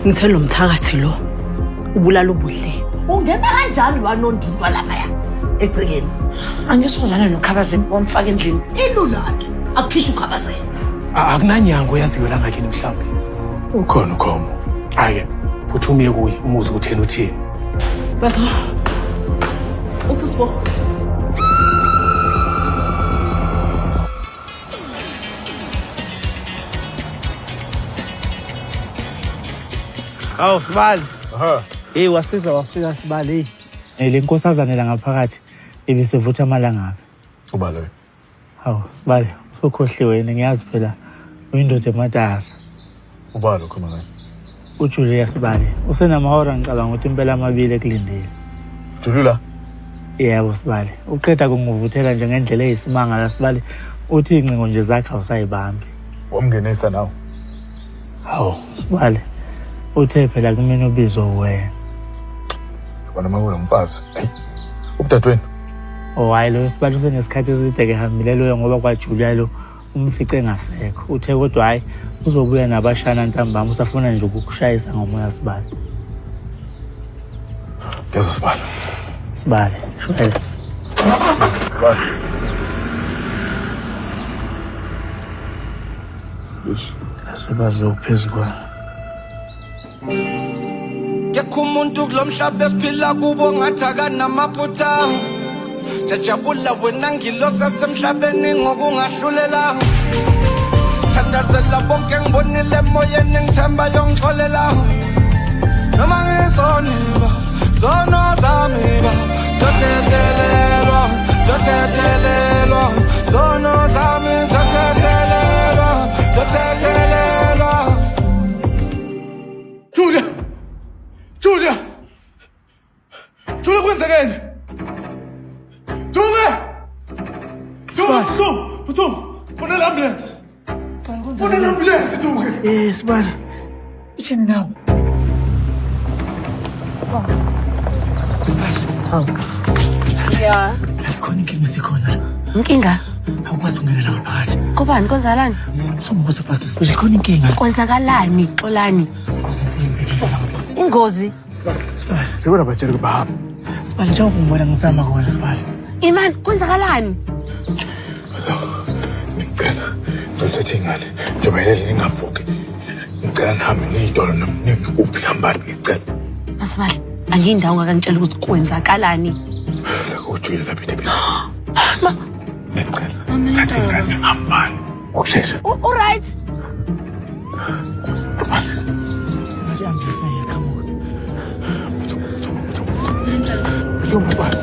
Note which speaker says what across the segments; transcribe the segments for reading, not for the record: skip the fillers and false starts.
Speaker 1: Ngithe lo mthakathi lo ubulala ubuhle.
Speaker 2: Ungena kanjani wanondindwa laphaya egcekeni?
Speaker 3: Angisozana nokhabazela wamfaka endlini.
Speaker 2: Ilula-ke akukhisha ukhabazela.
Speaker 4: Akunanyango oyaziyo la ngakini mhlawumbe. Ukhona ukhomo. Ake phuthuma uye kuye umuze ukuthi yena uthini.
Speaker 1: Baso. Uphi Sbo?
Speaker 5: Hawu Sibali. Aha. Hey wasiza wafika Sibali. Hey le nkosazane la ngaphakathi ibisivutha amalangabi.
Speaker 6: Uba loyo.
Speaker 5: Hawu Sibali usukhohliwe yini ngiyazi phela uyindoda ematasa.
Speaker 6: Uba lokho manje.
Speaker 5: UJulia Sibali usenamahora ngicabanga ukuthi impela amabili ekulindile.
Speaker 6: Julula.
Speaker 5: Yebo Sibali uqeda kungivuthela nje ngendlela eyisimanga la Sibali uthi iy'ncingo nje zakhe awusayibambi.
Speaker 6: Wamngenisa nawe.
Speaker 5: Hawu Sibali uthe phela kumina ubizo wena.
Speaker 6: Yabona uma kunomfazi. Hey. Ubudadewenu.
Speaker 5: Oh hhayi loyo Sibali usenesikhathi eside ke hambile loyo ngoba kwaJulia lo umfice engasekho. Uthe kodwa hhayi uzobuya nabashana ntambama usafuna nje ukukushayisa ngomoya Sibali.
Speaker 6: Ngiyezwa Sibali.
Speaker 5: Sibali, shwele.
Speaker 6: Sibali.
Speaker 5: Asebaze ukuphezu kwami.
Speaker 7: Kekho umuntu kulo mhlaba esiphila kubo ngathi akanamaphutha. Jajabula wena ngilosi semhlabeni ngokungahlulela. Thandazela bonke ngibonile emoyeni ngithemba yongixolela. Noma ngizoniba zono zami ba zothethelelwa zothethelelwa zono zami zothethelelwa zothethelelwa.
Speaker 4: Julia! Julia! Julia kwenzekeni? Julia! Julia, phuthuma, phuthuma. Fonela ambulance. Fonela ambulance, Julia.
Speaker 5: Eh Sibali. Ithini nawe?
Speaker 3: Yeah.
Speaker 5: Khona inkinga esikhona.
Speaker 3: Inkinga?
Speaker 5: Awukwazi ukungena la ngaphakathi.
Speaker 3: Kobani kwenzakalani?
Speaker 5: Somukuza Pastor Special khona inkinga.
Speaker 3: Kwenzakalani Xolani?
Speaker 5: Ingozi esiyenzekile la ngaphakathi.
Speaker 3: Ingozi.
Speaker 5: Sibali,
Speaker 6: Sekona batshela ukuba hamba.
Speaker 5: Sibali njengoba ungibona ngisama kona Sibali.
Speaker 3: Imani kwenzakalani?
Speaker 6: So, ngicela ngicela uthathe ingane njengoba ilele ningavuki. Ngicela nihambe niyitolo noma nikuphi hambani ngicela.
Speaker 3: Masibali angiyindawo ngakangitshela ukuthi kwenzakalani.
Speaker 6: Sekujule lapha itebisi. Ngicela thatha ingane hambani ngokushesha.
Speaker 3: U-right?
Speaker 6: Sibali.
Speaker 5: Manje ambulance nayo iyaqhamuka.
Speaker 6: Phuthuma, phuthuma, phuthuma, phuthuma. Phuthuma, Sibali.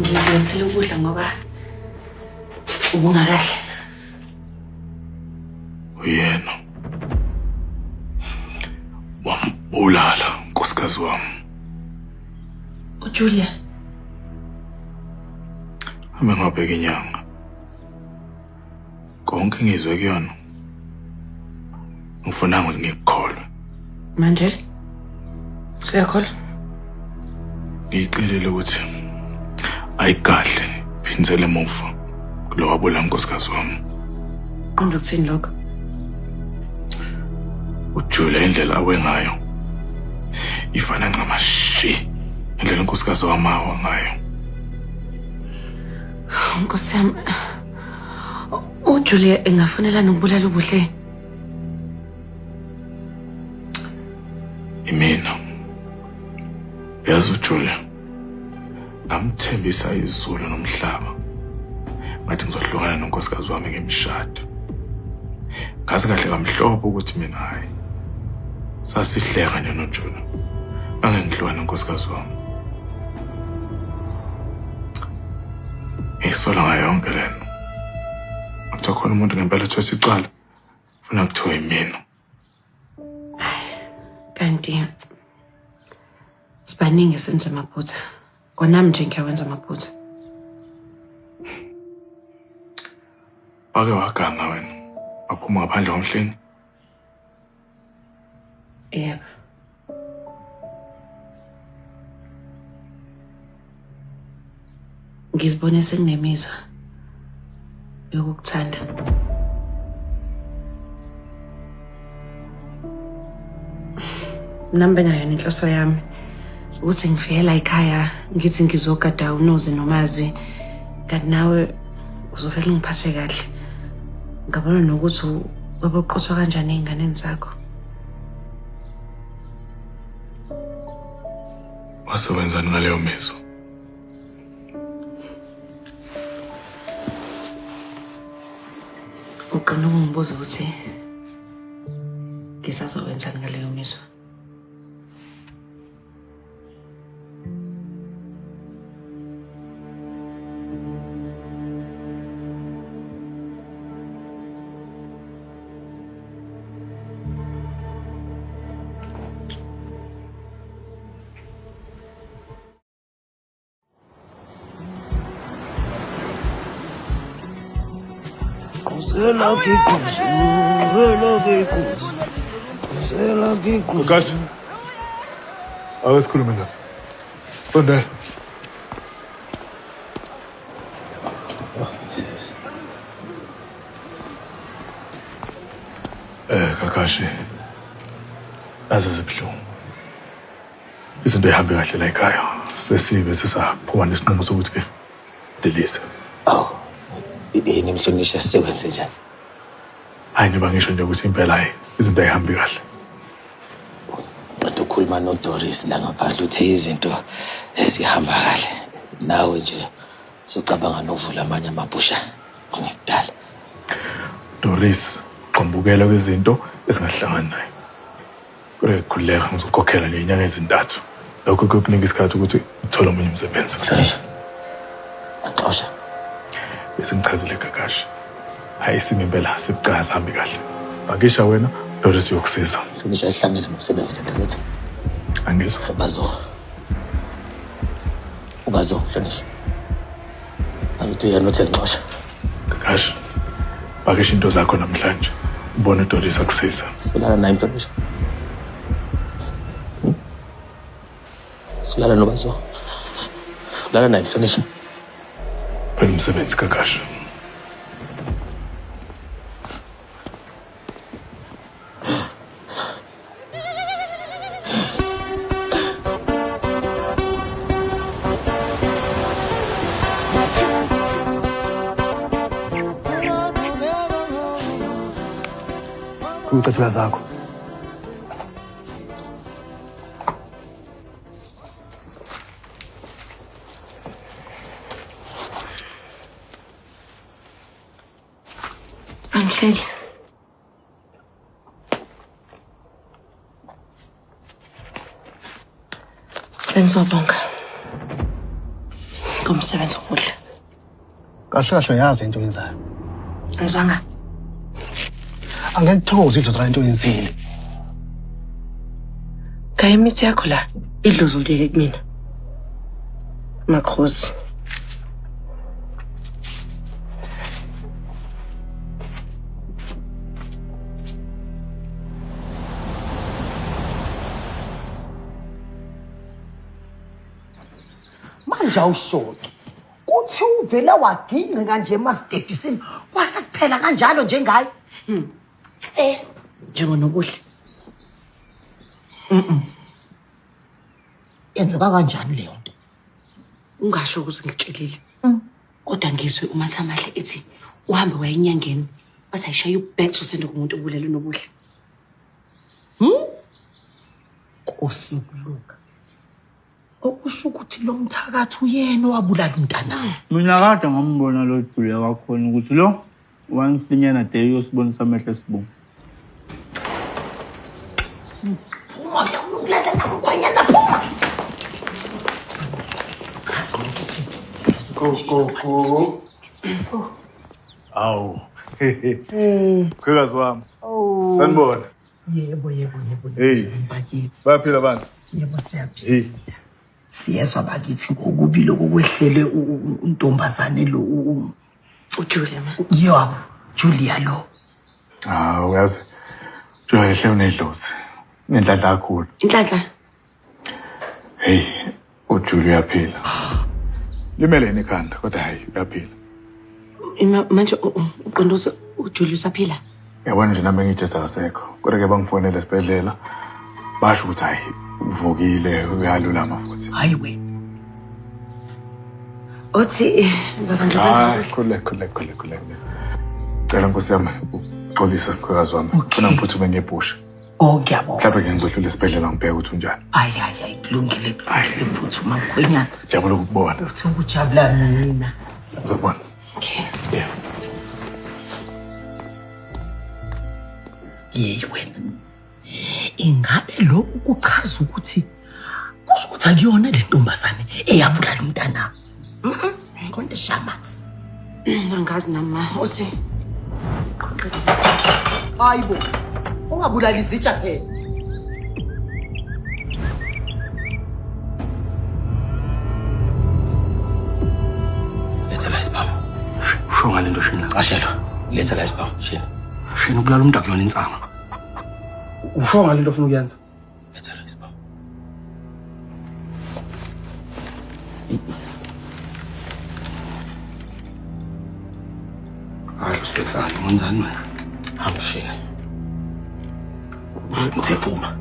Speaker 3: Ngilethele ukudla ngoba ubungakahle.
Speaker 6: Uyena. Wambulala nkosikazi wami.
Speaker 3: UJulia.
Speaker 6: Hambe ngabheka inyanga. Konke ngizwe kuyona. Ngifuna ukuthi ngikukholwe.
Speaker 3: Manje siyakholwa?
Speaker 6: Ngiyicelile ukuthi ayigadle phindisele emuva kulo wabulala unkosikazi wami.
Speaker 3: Qonda ukuthini lokho?
Speaker 6: Ujule indlela awe ngayo. Ifana ncamashi indlela unkosikazi wami awa ngayo.
Speaker 3: Nkosi yami. UJulia engafonela nokubulala ubuhle.
Speaker 6: Imina. Yazi uJulia. Ngamthembisa izulu nomhlaba. Ngathi ngizohlukana nonkosikazi wami ngemishado. Ngazi kahle kamhlophe ukuthi mina hayi. Sasihleka nje noJulia. Angeke ngihlukane nonkosikazi wami. Ngiyisola ngayo yonke lento. Kuthiwa khona umuntu ngempela ethwesa icala. Funa kuthiwa yimina.
Speaker 3: Kanti sibaningi esenza amaphutha. Kwanami nje ngiyawenza amaphutha.
Speaker 6: Wake waganga wena, waphuma ngaphandle kwamhleni.
Speaker 3: Yebo. Ngizibone senginemizwa yokukuthanda. Nami bengayona inhloso yami ukuthi ngifike la ekhaya ngithi ngizogada uNozi noMazwi kanti nawe uzovele ungiphathe kahle. Ngabona nokuthi waboqothwa kanjani ey'nganeni zakho.
Speaker 6: Wasebenzani ngaleyo mizwa?
Speaker 3: Uqina ukungibuza ukuthi ngisazokwenzani ngaleyo mizwa.
Speaker 6: Ukashi. Ake sikhulume ndoda. Sondela. Kakashi. Nazo zibuhlungu. Izinto ehambe kahle la ekhaya. Sesibe sisaphuma nesinqumo sokuthi ke delise.
Speaker 8: Awu, yini mhlonishwa sikwenze njani?
Speaker 6: Hayi njengoba ngisho nje ukuthi impela hayi izinto ayihambi kahle.
Speaker 8: Qeda ukukhuluma noDoris la ngaphandle uthe izinto ezihamba kahle. Nawe nje sucabanga nokuvula amanye amabhusha kungekudala.
Speaker 6: Doris, gxambukela kwizinto ezingahlangani naye. Kodwa khululeka ngizokukhokhela nje inyanga ezintathu. Lokho kuyokunika isikhathi ukuthi uthole omunye umsebenzi.
Speaker 8: Mhlonishwa. Axosha.
Speaker 6: Bese ngichazile Gagashi. Hayi isimo impela sibucayi sihambi kahle. Pakisha wena, Doris uyokusiza.
Speaker 8: Mhlonishwa ihlangene nomsebenzi lento ngithi.
Speaker 6: Angizwa.
Speaker 8: Bazo. Ubazo mhlonishwa. Angithi uyena uthe ngixosha.
Speaker 6: Gagashi. Pakisha into zakho namhlanje. Ubone uDoris akusiza.
Speaker 8: Solala naye mhlonishwa. Solala nobazo. Lala naye mhlonishwa.
Speaker 6: Phela umsebenzi Gagashi.
Speaker 4: Umcethula zakho.
Speaker 3: Angihleli. Bengizobonga ngomsebenzi omuhle.
Speaker 4: Kahle kahle uyazi into oyenzayo.
Speaker 3: Angizwanga.
Speaker 4: Angeke kuthokoze idlozi ngale nto oyenzile.
Speaker 3: Kaya imithi yakho la idluzulile kumina. Makhosi.
Speaker 2: Manje awushoki. Kuthi uvele wagingqika nje emazitebhisini kwase kuphela kanjalo njengaye.
Speaker 3: Tse njengonobuhle.
Speaker 2: Yenzeka kanjani leyo nto?
Speaker 3: Ungasho ukuthi ngikutshelile. Kodwa ngizwe uMathamahle ethi uhambe waya enyangeni wathi ayishaye u-back to sender kumuntu obulele uNobuhle.
Speaker 2: Nkosi yokulunga. Okusho ukuthi lo mthakathi uyena owabulala umntanami.
Speaker 5: Mina kade ngambona lo Julia wakhona ukuthi lo once linyana day uyosibonisa amehlo esibungu.
Speaker 2: Phuma ke ukulanda namkhwanyana phuma. Chazi ukuthi
Speaker 6: Go go. Awu. Khwekazi wami. Sanibona.
Speaker 2: Yebo yebo yebo.
Speaker 6: Hey.
Speaker 2: Bakithi.
Speaker 6: Bayaphila abantu.
Speaker 2: Yebo siyaphila.
Speaker 6: Hey.
Speaker 2: Siyezwa bakithi ngokubi lokhu kwehlele untombazane lo
Speaker 3: UJulia ma.
Speaker 2: yebo. Julia lo.
Speaker 6: Ah, uyazi. Julia lehle unedlozi. Nenhlanhla kakhulu.
Speaker 3: Inhlanhla.
Speaker 6: Hey, uJulia uyaphila. Limele yini ikhanda kodwa hayi uyaphila.
Speaker 3: Manje uqonda ukuthi uJulia usaphila?
Speaker 6: Yabona nje nami ngijeza akasekho. Kodwa ke bangifonele esibhedlela basho ukuthi hayi uvukile uyalulama futhi.
Speaker 2: Hayi wena.
Speaker 3: Uthi baba ngikwenza
Speaker 6: Hayi, khululeka khululeka khululeka khululeka. Cela nkosi yami uxolisa mkhwekazi wami. Funa ngiphuthume ngebhusha.
Speaker 2: Oh ngiyabonga.
Speaker 6: Mhlawumbe ke ngizodlula esibhedlela ngibheke ukuthi unjani.
Speaker 2: Hayi hayi hayi kulungile kulungile phuthuma mkhwenyana.
Speaker 6: Jabula ukukubona.
Speaker 2: Uthi ukujabula mina.
Speaker 6: Ngizokubona.
Speaker 3: Okay.
Speaker 6: Yeah.
Speaker 2: Yeyi wena. Ingabe lokhu kuchaza ukuthi kusho ukuthi akuyona le ntombazane eyabulala umntanami. Mhm. Khonto shamanzi.
Speaker 3: Angazi nami ma. Uthi
Speaker 2: Hayibo. Ungabulali izitsha phela.
Speaker 8: Letha la isibhamu.
Speaker 4: Usho ngale nto shina.
Speaker 8: Qashelo. Letha la isibhamu shina.
Speaker 4: Shina ukulala umuntu akuyona insangu. Usho ngale nto ofuna ukuyenza.
Speaker 8: Letha la isibhamu.
Speaker 4: Hayi usibhekisana wenzani wena?
Speaker 8: Hamba shina. Ngithe phuma.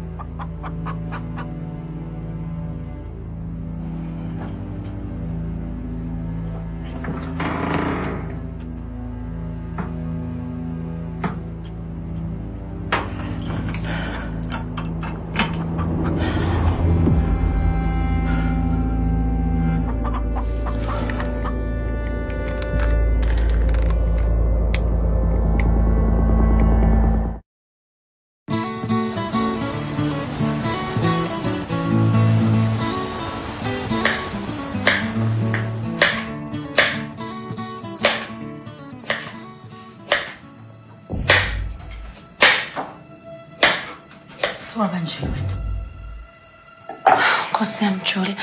Speaker 1: Suka kanje wena.
Speaker 3: Nkosi yami Julie.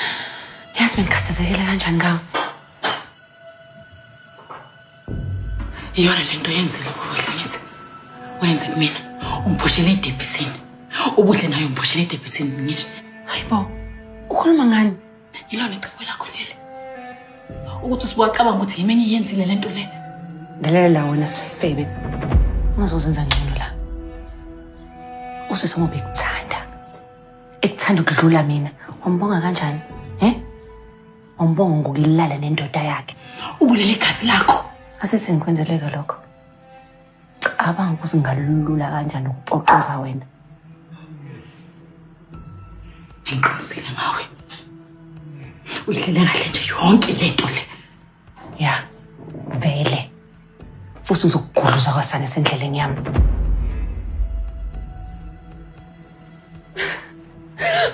Speaker 3: Yazi bengikhathazekile kanjani ngawe.
Speaker 1: Iyona lento yenzile ubuhle ngithi. Wenze kumina. Ungiphushele edebhisini. Ubuhle naye ungiphushele edebhisini ngisho.
Speaker 3: Hayibo. Ukhuluma ngani?
Speaker 1: Yilona icebo lakho leli. Ukuthi usibucabanga ukuthi yimi engiyenzile lento le.
Speaker 3: Lalela wena sifebe. Ungazozenza ngcono la. Usisi ngoba ekuthanda. Ekuthanda ukudlula mina. Wambonga kanjani? Eh? Wambonga ngokulala nendoda yakhe.
Speaker 1: Ubulele igazi lakho.
Speaker 3: Asithi ngikwenzeleke lokho. Cabanga ukuthi ngalula kanjani ukupoqoza wena.
Speaker 1: Ngiqinisile ngawe. Uyihlele kahle nje yonke lento le.
Speaker 3: Ya, vele. Futhi ngizokugudluza kwasane sendleleni yami.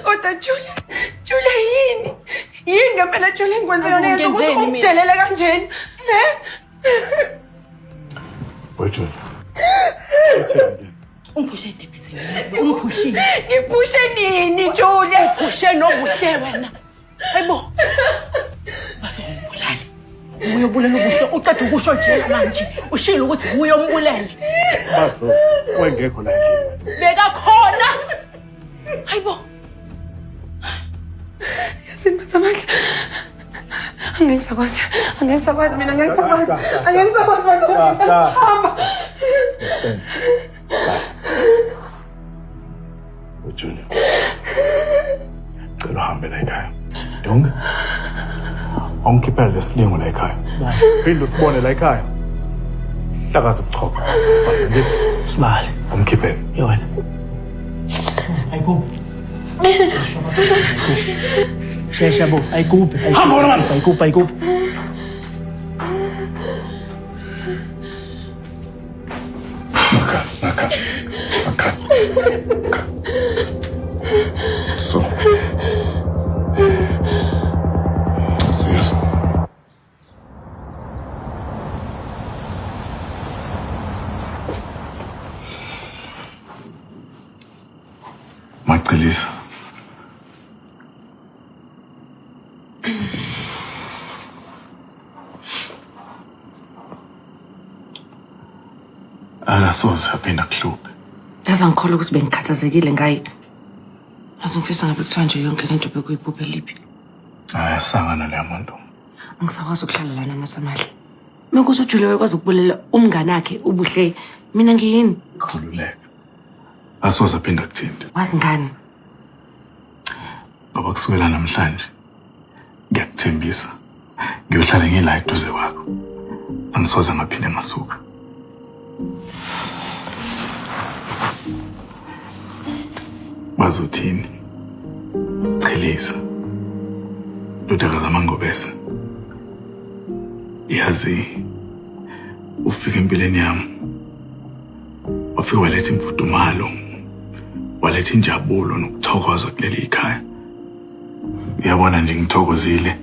Speaker 3: Kodwa Julia, Julia yini? Yini ngempela Julia ngikwenze yona yenza ukuthi
Speaker 1: Angenzeni mina.
Speaker 3: ungidelele kanjena? Eh?
Speaker 6: Wejula. Utheni ke?
Speaker 1: Ungiphushe edebhisini. Ungiphushile.
Speaker 3: Ngiphushe nini Julia?
Speaker 1: Uphushe nobuhle wena. Hayibo. Bazombulala. Uyobulela ubuhle uqeda ukusho nje manje. Ushilo ukuthi uye ombulele.
Speaker 6: Bazo wengekho la endlini wena.
Speaker 1: Bekakhona. Hayibo.
Speaker 3: Yazini Mazamandla. Angeke ngisakwazi. Angeke ngisakwazi mina angeke ngisakwazi. Angeke ngisakwazi Mazamandla. Hamba.
Speaker 6: Ujule. Cela uhambe la ekhaya. Dunga. Awungikhiphele lesilingo la ekhaya. Phinde usibone la ekhaya. Hlakaza ubuchopho. Sibale ngizwe.
Speaker 5: Sibale.
Speaker 6: Umkhiphele.
Speaker 5: Ye wena. Ayikuphi. Shesha bo, ayikuphi.
Speaker 4: Hamba wena mama.
Speaker 5: Ayikuphi, ayikuphi.
Speaker 6: Maka, maka. Maka. Maka. So. Siyesu. Macilisa. Akasoze aphinda kuhluphe.
Speaker 3: Yazi angikholwa ukuthi bengikhathazekile ngaye. Yazi ngifisa ngabe kuthiwa nje yonke lento bekuyiphupha elibi.
Speaker 6: Hayi asangana leya muntu.
Speaker 3: Angisakwazi ukuhlala lana Masamahla. Mekuthi uJulia wekwazi ukubulela umngane wakhe uBuhle, mina ngiyini?
Speaker 6: Khululeka. Asoze aphinda kuthinte.
Speaker 3: Wazi ngani?
Speaker 6: Ngoba kusukela namhlanje ngiyakuthembisa ngiyohlala ngila eduze kwakho. Angisoze ngaphinde ngasuka. Bazothini? Chelisa. Ndodakazi amangobese. Yazi ufika empilweni yami. Wafika waletha imfudumalo. Waletha injabulo nokuthokoza kuleli ikhaya. Uyabona nje ngithokozile.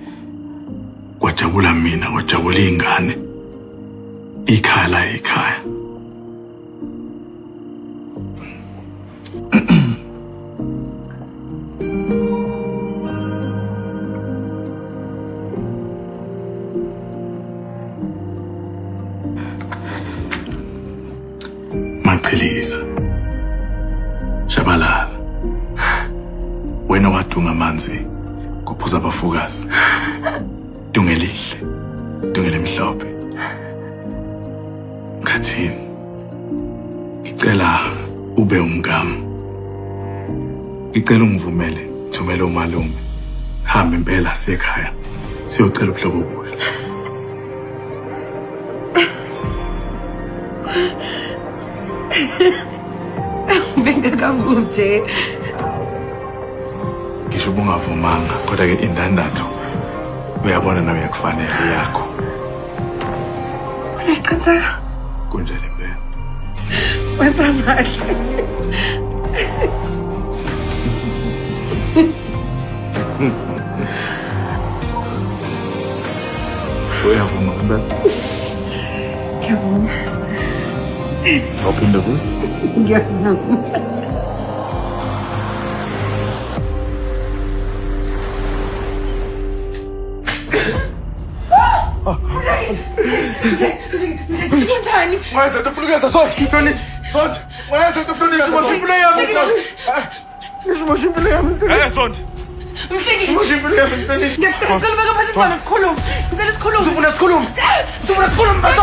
Speaker 6: Kwajabula mina, kwajabula izingane. Ikhaya la ikhaya. Machiliza. Shabalala. Wena wadunga amanzi kuphuza abafukazi. Dungelihle. Dungelimhlophe. Mkhathini. Ngicela ube umngami. Ngicela ungivumele ngithumele umalume. Sihambe impela siye ekhaya. Siyocela ubuhlobo obuhle.
Speaker 3: Bengakavumi nje.
Speaker 6: Ngisho ubungavumanga kodwa ke indandatho uyabona nawe uyakufanele yakho.
Speaker 3: Unesiqiniseko?
Speaker 6: Kunjani impela?
Speaker 3: Wenza kahle.
Speaker 6: Uyavuma impela?
Speaker 3: Ngiyavuma.
Speaker 6: Awuphinde kuye?
Speaker 3: Ngiyavuma. Wenzani?
Speaker 6: Wayenza into ofuna ukuyenza sonke. Mhloniphi. Sonke. Wayenza into ofuna ukuyenza sonke. Impilo yami sonke. Ngisho impilo yami. Eh sonke.
Speaker 1: Mhleki.
Speaker 6: Ngisho impilo yami mhloniphi.
Speaker 1: Ngiyacela ubeke phansi isibalo sikhulume. Ngicela sikhulume.
Speaker 6: Sifuna sikhulume. Sifuna sikhulume baso.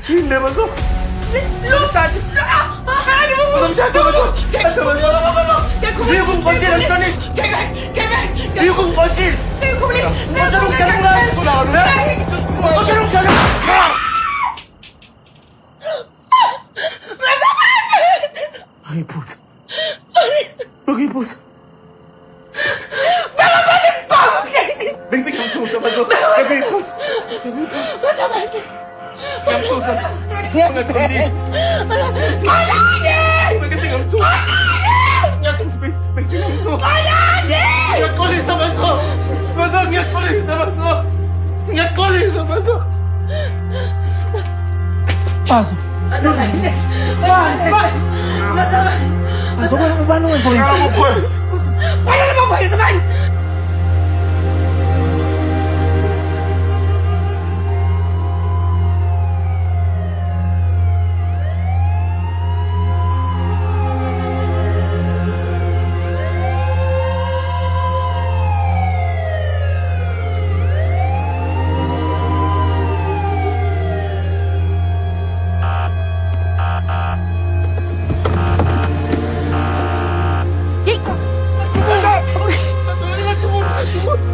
Speaker 6: Yini le baso? Uzomshada baso. Yikho ungixoshile mhloniphi. Yikho ungixoshile. Ngixoshile ungixoshile.
Speaker 4: Ayiphutha. Bekuyiphutha.
Speaker 6: Bengithi ngiyamthusa baso. Bekuyiphutha. Ngiyamthusa. Ungaqondile. Bengithi ngiyamthusa. Ngiyamthusa. Bengithi ngiyamthusa. Ngiyaxolisa baso. Baso ngiyaxolisa baso. Ngiyaxolisa baso.
Speaker 4: Bazo. Bazo ubani owenza kanje?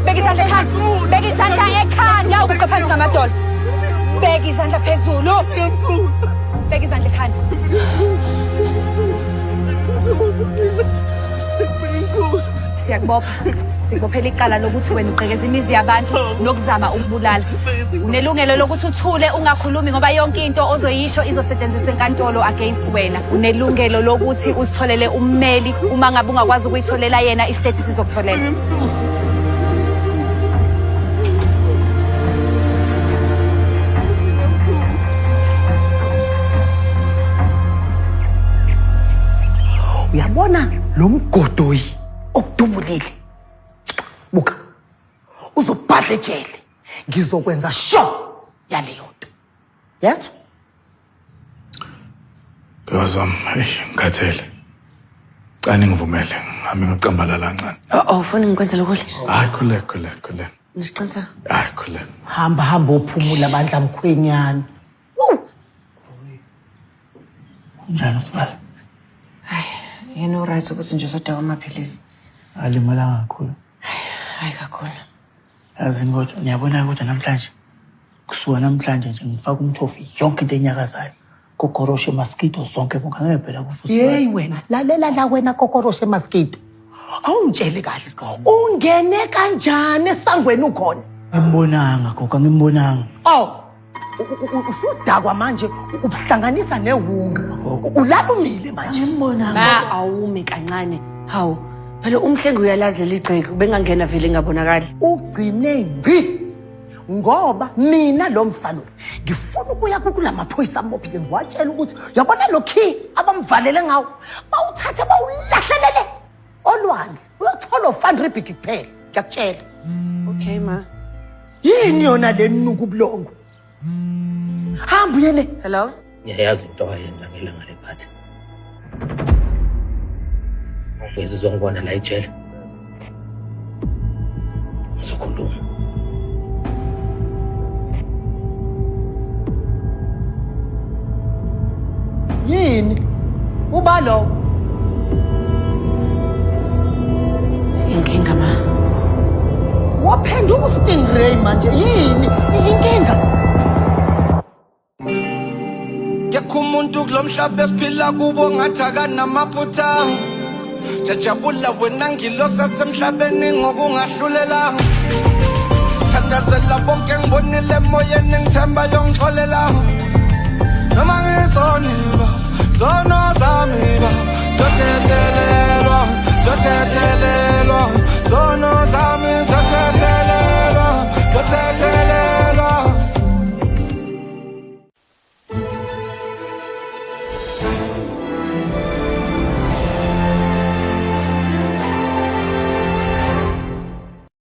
Speaker 9: Beka isandla ekhanda. Beka isandla ekhanda uguqe phansi ngamadolo. Beka izandla phezulu. Beka izandla ekhanda. Siyakubopha. Sikubophela icala lokuthi wena ugqekeza imizi yabantu nokuzama ukubulala. Unelungelo lokuthi uthule ungakhulumi ngoba yonke into ozoyisho izosetshenziswa enkantolo against wena. Unelungelo lokuthi uzitholele ummeli uma ngabe ungakwazi ukuyitholela yena istate sizokutholela.
Speaker 2: Uyabona lo mgodoyi okudubulile. Buka. Uzobhadla ejele. Ngizokwenza sure yaleyo nto. Yes?
Speaker 6: Nkosi wami, eyi ngikhathele. Cani ngivumele, ngihame ngicambalala kancane.
Speaker 3: Oh, oh, ufuna ngikwenzele ukudla?
Speaker 6: Hayi khuleka, khuleka, khuleka.
Speaker 3: Ngiziqinisa.
Speaker 6: Hayi khuleka.
Speaker 2: Hamba hamba uphumula bandla mkhwenyana.
Speaker 5: Kunjani sibali?
Speaker 3: Hayi, yena uright ukuthi nje usodakwa amaphilisi.
Speaker 5: Alimalanga kakhulu.
Speaker 3: Hayi kakhulu.
Speaker 5: Yazini kodwa niyabona kodwa namhlanje kusuka namhlanje nje ngifaka umthofi yonke into enyakazayo. Kokoroshe mosquito zonke bonke angeke phela kuvusa.
Speaker 2: Yeyi wena, lalela la wena kokoroshe mosquito. Awungitshele kahle. Ungene kanjani esangweni ukhona?
Speaker 5: Angimbonanga gogo, angimbonanga.
Speaker 2: Oh. Usudakwa manje ubuhlanganisa newunga. Ulala umile manje.
Speaker 5: Angimbonanga.
Speaker 3: Ma awume kancane. Hawu. Phela umhlengi uyalazi leli gceke, ubengangena vele engabonakali.
Speaker 2: Ugcine ngci. Ngoba mina lo msalofu ngifuna ukuya kulamaphoyisa ambophile ngiwatshela ukuthi yabona lo key abamvalele ngawo bawuthathe bawulahlelele olwandle uyothola uFan Riebeeck kuphela ngiyakutshela.
Speaker 3: Okay ma.
Speaker 2: Yini yona le nuku ubulongo? Hamba uyele.
Speaker 3: Hello?
Speaker 8: Ngiyayazi into owayenza ngelanga lephathi. Ngizwe uzongibona la ejele. Ngizokhuluma.
Speaker 2: Yini? Uba lo.
Speaker 3: Inkinga ma.
Speaker 2: Waphenduka ustingray manje yini inkinga?
Speaker 7: Kekho umuntu kulo mhlaba esiphila kubo ngathi akanamaphutha. Jajabula wena ngilosa semhlabeni ngokungahlulela. Thandazela bonke ngibonile emoyeni ngithemba yongixolela. Noma ngizoniba zono